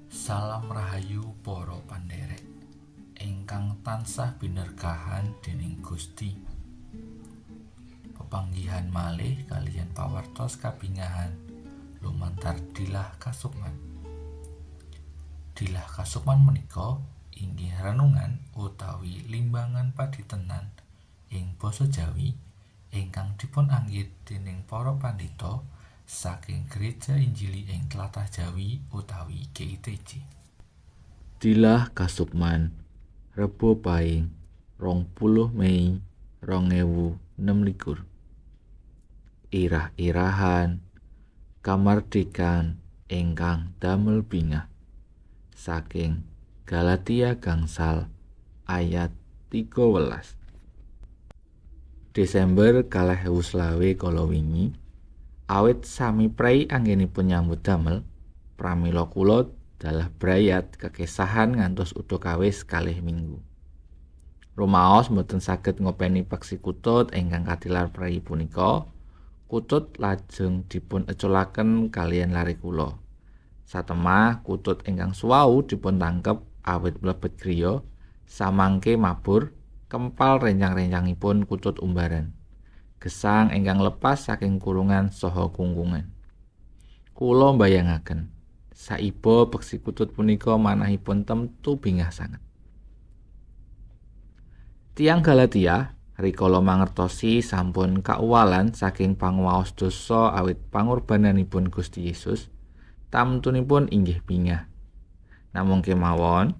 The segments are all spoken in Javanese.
Salam rahayu para pandherek ingkang tansah binerkahan dening Gusti. Pepanggihan malih kaliyan pawartos kabingahan lumantar Dilah Kasukman. Dilah Kasukman menika inggih renungan utawi limbangan padintenan ing basa Jawi ingkang dipun anggit dening para pandhita saking Gereja Injili ing Tlatah Jawi utawi GITJ. Dilah Kasukman, Rebo Paing, 20 Mei 2026. Irah-irahan kamardikan ingkang damel bingah saking Galatia gangsal ayat 13. Desember 2025 kala wingi, awit sami prei anggenipun nyambut damel, pramila kula dalah brayat kekesahan ngantos udakawis kalih minggu. Rumaos mboten saged ngopeni peksi kutut ingkang katilar prei punika, kutut lajeng dipun eculaken kaliyan lare kula. Satemah kutut ingkang suwau dipun tangkep awit mlebet griya, samangke mabur kempal rencang-rencangipun kutut umbaran. Gesang ingkang lepas saking kurungan saha kungkungan. Kula mbayangaken, saiba peksi kutut punika manahipun temtu bingah sanget. Tiyang Galatia rikala mangertosi sampun kauwalan saking panguwaos dosa awit pangorbananipun Gusti Yesus, tamtunipun inggih bingah. Namung kemawon,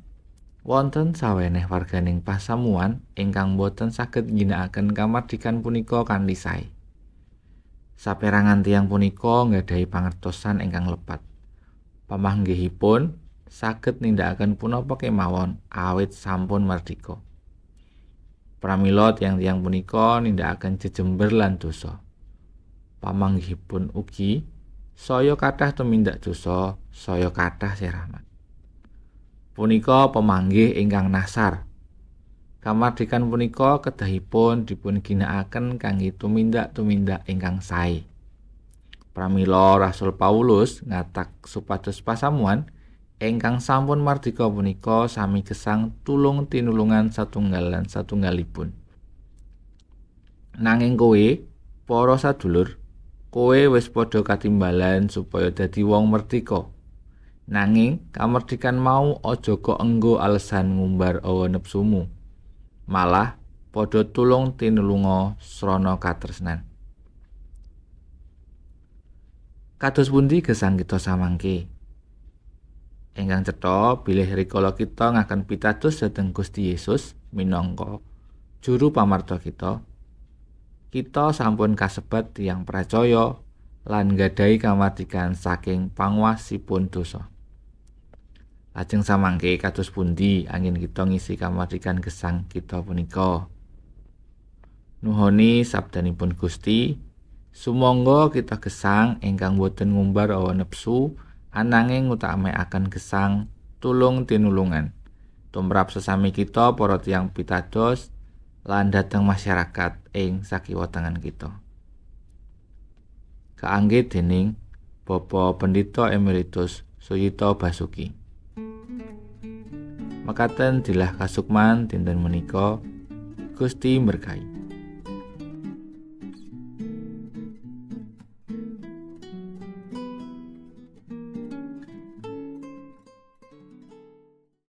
wonten saweneh warganing pasamuan ingkang boten saged ngginakaken kamardikan punika kanthi sae. Saperangan tiyang punika nggadahi pangertosan ingkang lepat. Pamanggihipun saged nindakaken punapa kemawon awit sampun mardika. Pramila tiyang-tiyang punika nindakaken jejember lan dosa. Pamanggihipun ugi saya kathah tumindak dosa, saya kathah sirahmat. Punika pemanggih ingkang nasar. Kamardikan punika kedahipun dipun ginakaken kangge tumindak-tumindak ingkang sae. Pramila Rasul Paulus ngatak supados pasamuan ingkang sampun mardika punika sami gesang tulung tinulungan satunggal lan satunggalipun. Nanging kowe, para sadulur, kowe wis padha katimbalan supaya dadi wong merdika. Nanging kamardikan mau aja kok enggo alesan ngumbar awa nepsumu. Malah padha tulung tinulunga srana katresnan. Kados pundi gesang kita samangke? Ingkang cetha bilih rikala kita ngaken pitados dhateng Gusti Yesus minangka juru pamarta kita, kita sampun kasebat tiyang pracaya lan nggadahi kamardikan saking panguwasipun dosa. Lajeng samangke kados pundi anggen kita ngisi kamardikan gesang kita punika? Nuhoni sabdanipun Gusti, sumangga kita gesang ingkang boten ngumbar awa nepsu, ananging ngutamakaken gesang tulung tinulungan tumrap sesami kita para tiyang pitados lan dhateng masyarakat ing sakiwa tengen kita. Kaanggit dening Bapak Pendeta Emeritus Suyito Basuki. Mekaten Dilah Kasukman dinten menika. Gusti mberkahi.